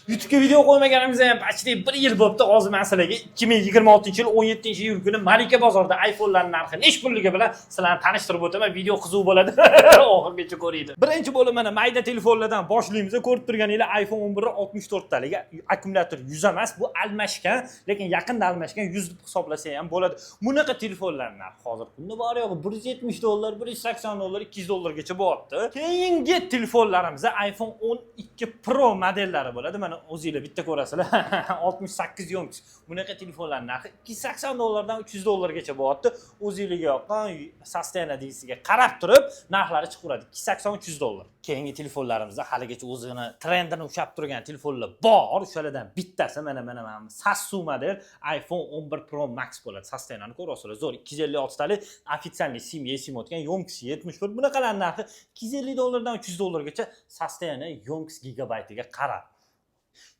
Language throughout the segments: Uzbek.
YouTube'ga video qo'ymaganimizga ham почти bir yil bo'libdi. Hozir man sizlarga 2026-yil 17-iyul kuni Malika bozorida iPhone'lar narxi nechi pulligi bilan sizlarni tanishtirib o'taman. Video qiziq bo'ladi. Oxirigacha ko'ringlar. Birinchi bo'lib mana mayda telefonlardan boshlaymiz. Ko'rib turganinglar, iPhone 11 64 taligi, akkumulyator 100 emas, bu almashgan, lekin yaqinda almashgan, 100 deb hisoblasa ham bo'ladi. Bunaqa telefonlar narxi hozir kunda bor yo'g'i 170 dollar, 180 dollar, 200 dollargacha bo'lyapti. Keyingi telefonlarimiz iPhone 12 Pro modellari bo'ladi. Mana, o'zinglar bitta ko'rasizlar. 68 ёмкость. Bunaqa telefonlar narxi 280 dollardan 300 dollargacha bo'lyapti. O'zinglarga yoqqan состояние deyisiga qarab turib narxlari chiqaveradi. 280, 300 dollar. Keyingi telefonlarimizda haligacha o'zini trendini ushlab turgan telefonlar bor. O'shalardan bittasi mana Sassu model iPhone 11 Pro Max bo'ladi. Состояние ni ko'ryapsizlar. Zo'r, 256 talik официальный SIM, eSIM o'tgan, ёмкость 71. Bunaqalar narxi 250 dollardan 300 dollargacha, состояние, ёмкость, gigabaytiga qarab.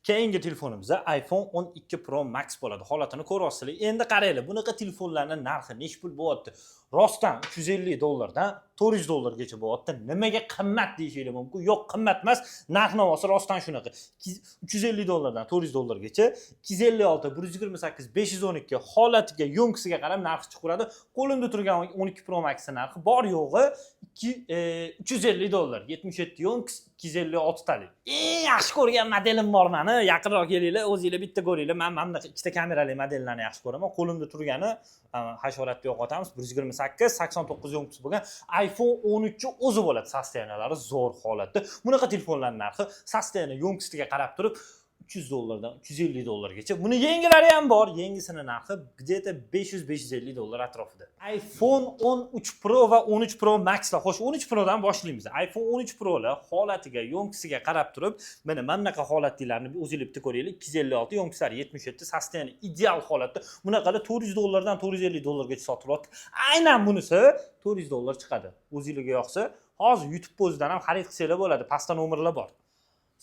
Keyingi telefonimiz iPhone 12 Pro Max bo'ladi. Holatini ko'ryapsizlar. Endi qaranglar, bunaqa telefonlarning narxi nechi pul bo'lyapti? Rostdan 350 dollardan 400 dollargacha bo'lyapti. Nimaga qimmat deyishingiz mumkin. Yo'q, qimmat emas. Narx navosi rostdan shunaqa. 350 dollardan 400 dollargacha, 256, 128, 512, holatiga, ёмкость iga qarab narxi chiqaveradi. Qo'limda turgan 12 Pro Max'ning narxi bor yo'g'i 350 dollar, 77 ёмкость, 256 talik. Eng yaxshi ko'rgan modelim bor mani. Yaqinroq kelinglar, o'zinglar bitta ko'ringlar. Men mana bunaqa ikkita kamerali modellarni yaxshi ko'raman. Qo'limda turgani, hasharotni yo'qotamiz, 128, 89 ёмкость bo'lgan iPhone 13 o'zi bo'ladi. Состояние lari zo'r holatda. Bunaqa telefonlar narxi состояние, ёмкость iga qarab turib 300 dollardan 350 dollargacha. Buni yengilari ham bor. Yangisini narxi где-то 500-550 dollar atrofida. iPhone 13 Pro va 13 Pro Maxlar. Xo'sh, 13 Prodan boshlaymiz. iPhone 13 Prolar holatiga, ёмкость iga qarab turib, mana bunaqa holatdagilarni o'zinglar bitta ko'ringlar. 256, ёмкость lari 77, состояние ideal holatda. Bunaqalar 400 dollardan 450 dollargacha sotilyapti. Aynan bunisi 400 dollar chiqadi. O'zinglarga yoqsa, hozir YouTube o'zidan ham xarid qilsanglar bo'ladi. Pastda nomerlar bor.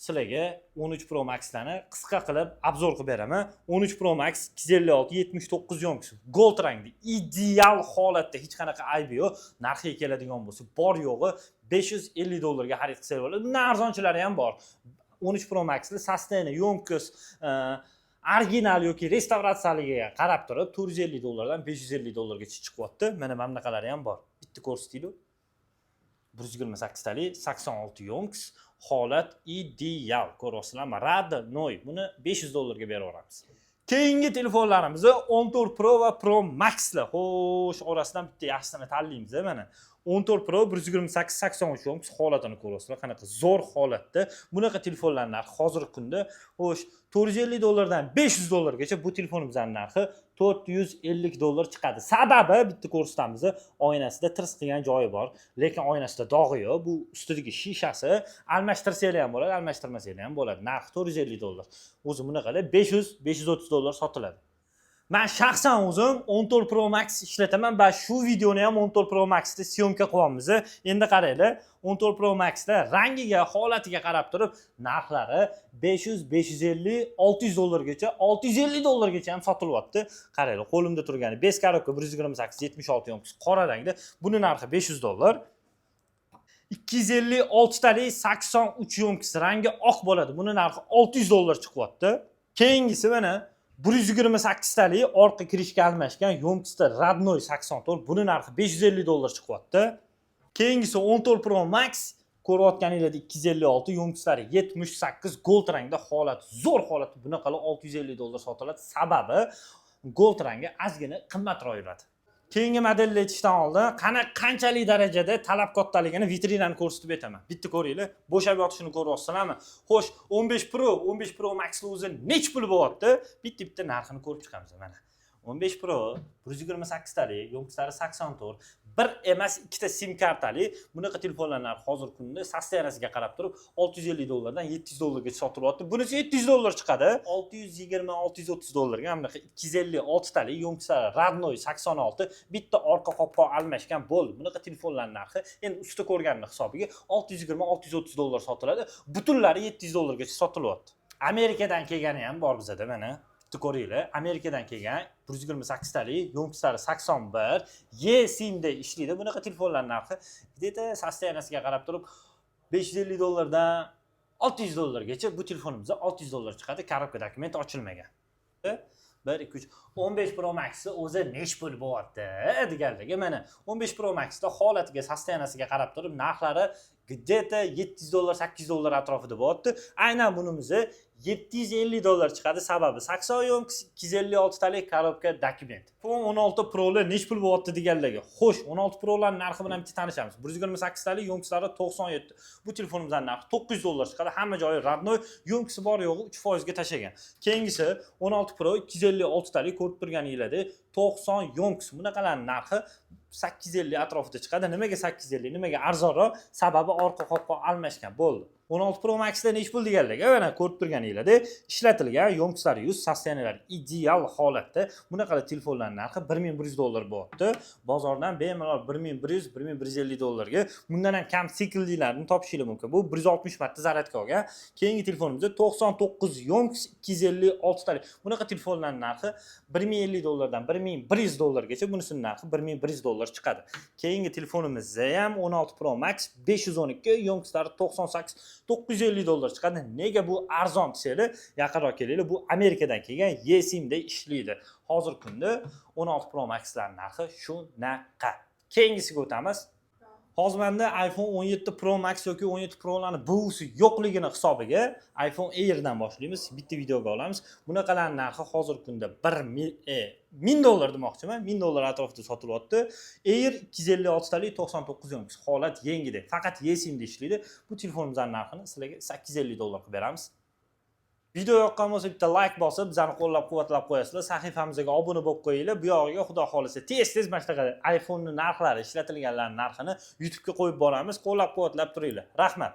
Sizlarga 13 Pro Maxlarni qisqa qilib обзор qilib beraman. 13 Pro Max 256, 79 ёмкость, gold rangda, ideal holatda, hech qanaqa aybi yo'q. Narxiga keladigan bo'lsa, bor yo'g'i 550 dollarga xarid qilsanglar bo'ladi. Bundan arzonchilari ham bor. 13 Pro Maxli состояние, ёмкость, original yoki restavratsiyaligiga qarab turib 450 dollardan 550 dollargacha chiqyapti. Mana bunaqalari ham bor. Bitta ko'rsataylik. 128 talik, 86 ёмкость, holat ideal, ko'ryapsizlarmi? Родной, buni 500 dollarga berib yuboramiz. Keyingi telefonlarimiz 14 Pro va Pro Maxlar. Xo'sh, orasidan bitta yaxshisini tanlaymiz. Mana, 14 Pro, 128, 83 ёмкость, holatini ko'ryapsizlar, qanaqa zo'r holatda. Bunaqa telefonlar narxi hozirgi kunda, xo'sh, 450 dollardan 500 dollargacha. Bu telefonimizning narxi 450 dollar chiqadi. Sababi bitta ko'rsatamiz: oynasida tirs qilgan joyi bor, lekin oynasida dog'i yo'q. Bu ustidagi shishasi, almashtirsanglar ham bo'ladi, almashtirmasanglar ham bo'ladi. Narxi 450 dollar. O'zi bunaqalar 500, 530 dollar sotiladi. Man shaxsan o'zim 14 Pro Max ishlataman va shu videoni ham 14 Pro Maxda съёмка qilyapmiz. Endi qaranglar, 14 Pro Maxda rangiga, holatiga qarab turib narxlari 500, 550, 600 dollargacha, 650 dollargacha ham sotilyapti. Qaranglar, qo'limda turgani без коробка, 128, 76 ёмкость, qora rangda. Buni narxi 500 dollar. 256 talik, 83 ёмкость, rangi oq bo'ladi. Buni narxi 600 dollar chiqyapti. Keyingisi mana 128 talik, orqa крышка almashgan, ёмкость da родной, 84. Buni narxi 550 dollar chiqyapti. Keyingisi 14 Pro Max, ko'rayotganinglarda 256, ёмкость lari 78, gold rangda, holat zo'r holat. Bunaqalar 650 dollar sotiladi. Sababi gold rangi ozgina qimmatroq yuradi. Keyingi modelni aytishdan oldin qana qanchalik darajada talab kattaligini vitrinani ko'rsatib o'taman. Bitta ko'ringlar, bo'shab yotishini ko'ryapsizlarmi? Xo'sh, 15 Pro, 15 Pro Max o'zi nechi pul bo'lyapti? Bitta bitta narxini ko'rib chiqamiz. Mana, 15 Pro, 128 talik, ёмкость lari 84, bir emas, ikkita sim kartali. Bunaqa telefonlar narxi hozirgi kunda состояние siga qarab turib 650 dollardan 700 dollargacha sotilyapti. Bunisi 700 dollar chiqadi. 620, 630 dollarga bunaqa 256 talik, ёмкость lari родной, 86, bitta orqa qopqoq almashgan, bo'ldi. Bunaqa telefonlar narxi endi usta ko'rganni hisobiga 620, 630 dollar sotiladi. Butunlari 700 dollargacha sotilyapti. Amerikadan kelgani ham bor bizada, mana. Bitta ko'ringlar, Amerikadan kelgan 128 talik, ёмкость lari 81, eSIMda ishlaydi. Bunaqa telefonlar narxi где-то состояние siga qarab turib 550 dollardan 600 dollargacha. Bu telefonimizda 600 dollar chiqadi. Коробка, документ ochilmagan. 1, 2, 3. 15 Pro Max'i o'zi nechi pul bo'lyapti deganligi. Mana, 15 Pro Max'da holatiga, состояния siga qarab turib narxlari где-то 700 dollar, 800 dollar atrofida bo'lyapti. Aynan bunimizni 750 dollar chiqadi. Sababi 80 ёмкость, 256 talik, коробка, документ. iPhone 16 Pro'lar nechi pul bo'lyapti deganlarga. Xo'sh, 16 Pro'lar narxi bilan bitta tanishamiz. 128 talik, ёмкость lari 97. Bu telefonimizning narxi 900 dollar chiqadi. Hamma joyi родной, ёмкость i bor yo'g'i 3% ga tashlagan. Keyingisi 16 Pro, 256 talik, ko'rib turganinglardek 90 ёмкость. Bunaqalarning narxi 850 atrofida chiqadi. Nimaga 850? Nimaga arzonroq? Sababi orqa qopqoq almashgan, bo'ldi. 16 Pro Maxda nechi pul deganlarga, mana, ko'rib turganinglardek ishlatilgan, ёмкость lari 100, состояния lari ideal holatda. Bunaqa telefonlarning narxi 1100 dollar bo'lyapti. Bozordan bemalol 1100, 1150 dollarga bundan ham kam sikllilarni topishinglar mumkin. Bu 160 marta zaryadka olgan. Keyingi telefonimizda 99 ёмкость, 256 talik. Bunaqa telefonlarning narxi 1050 dollardan 1100 dollargacha. Bunisini narxi 1100 dollar chiqadi. Keyingi telefonimizda ham 16 Pro Max, 512, ёмкость lari 98, 950 dollar chiqadi. Nega bu arzon desanglar, yaqinroq kelinglar, bu Amerikadan kelgan, eSIMda ishlaydi. Hozirgi kunda 16 Pro Maxlar narxi shunaqa. Keyingisiga o'tamiz. Hozir menda iPhone 17 Pro Max yoki 17 Pro'larni buvisi yo'qligini hisobiga iPhone Airdan boshlaymiz, bitta videoga olamiz. Bunaqalarning narxi hozirgi kunda 1 1000 dollar demoqchiman, 1000 dollar atrofida sotilyapti. Air, 256 talik, 99 ёмкость, holat yengidek, faqat eSIMda ishlaydi. Bu telefonimizning narxini sizlarga 850 dollar qilib beramiz. Video yoqqan bo'lsa, bitta layk bosib, bizani qo'llab-quvvatlab qo'yasizlar. Sahifamizga obuna bo'lib qo'yinglar. Bu yog'iga xudo xohlasa tez-tez mana shunaqa iPhone'ning narxlari, ishlatilganlarning narxini YouTube'ga qo'yib boramiz. Qo'llab-quvvatlab turinglar. Rahmat.